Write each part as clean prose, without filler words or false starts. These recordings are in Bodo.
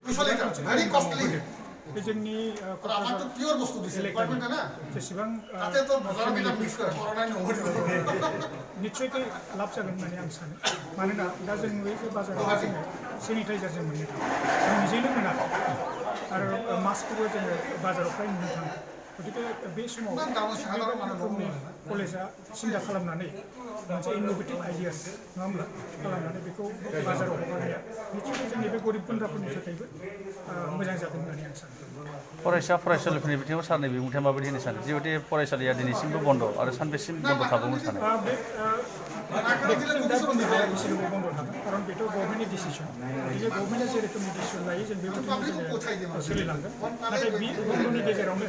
very costly. जोंनि पियर बस्तु दिसे डिपार्टमेंट है ना जेसेबां ताते तो बाजार में मिक्स कर कोरोना नि नहर निश्चय लाब जागोन होननानै आं सानो मानोना दा जों नुयो जे बाजाराव जोङो सेनिटाइजार जों मोननो थाङो जों निजेनो मोना आरो मास्कखौबो जोङो बाजाराव फ्राय नुनो थाङो गतिके बे समाव रोखोमनि कलेजा सिन्था खालामनानै मोनसे इनोभेटिभ आइडियास नङा होमब्ला खालामनानै बेखौ बाजाराव हगारनाया निश्चय जोंनि बे गरिब गुन्द्राफोरनि थाखायबो मोजां जागोन होननानै आं सानो फरायसालिफोरनि बिथिङाव सारनि बिबुंथिया माबायदि होनो सानो जिहेतु फरायसालिया दिनैसिमबो बन्द आरो सानबेसिम बन्द थाबावनो सानो बेखौ जों दा बुंनो हाया बिसोरबो बन्द थागोन खारन बेथ' गभर्नमेन्टनि डिसिसन गतिके गभर्नमेन्टआ जे रोखोमनि डिसिसन लायो जों बेबायदिनो जोङो सोलिलांगोन नाथाय बे बन्दनि गेजेरावनो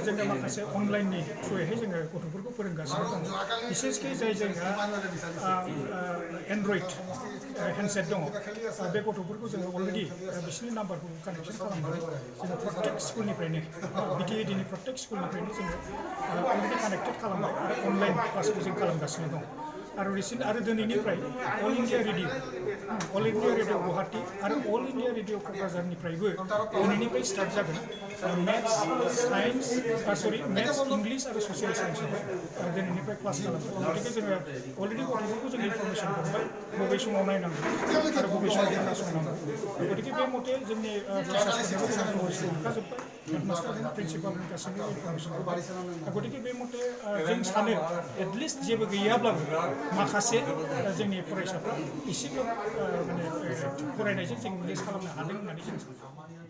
जोङो माखासे अनलाइननि थ्रुयैहाय जोङो गथ'फोरखौ फोरोंगासिनो दं बिसेसकि जाय जायगा एन्ड्रइड हेन्डसेट दङ बे गथ'फोरखौ जोङो अलरेडि बिसोरनि नाम्बारखौ कानेक्सन खालामनानै जोङो प्रत्येक स्कुलनिफ्रायनो बिटिएडिनि प्रत्येक स्कुलनिफ्रायनो जोङो अलरेडि कानेक्टेड खालामबाय आरो अनलाइन क्लासखौ जों खालामगासिनो दं आरो रिसेन्ट आरो दिनैनिफ्राय अल इन्डिया रेडिअ गुवाहाटी आरो अल इन्डिया रेडिअ क'क्राझारनिफ्रायबो दिनैनिफ्राय स्टार्ट जागोन मेथ्स इंलिश आरो ससियेल साइन्सआवहाय दिनैनिफ्राय क्लास खालामगोन गतिके जोङो अलरेडि गथ'फोरखौ जों इनफरमेसन हरबाय बबे समाव नायनांगौ आरो बबे समाव खोनासंनांगौ गतिके बे मथे जोंनि टिचार्सफोरनोबो जों इनफरमेसन हरखाजोब्बाय हेडमास्टार प्रिन्सिपाल गासैबो इनफरमेसन हरबाय गतिके बे मथे जों सानो एटलिस्ट जेबो गैयाब्लाबो माखासे जोंनि फरायसाफ्रा एसेबो माने फरायनायजों जों इंगेज खालामनो हादों होननानै जों सानो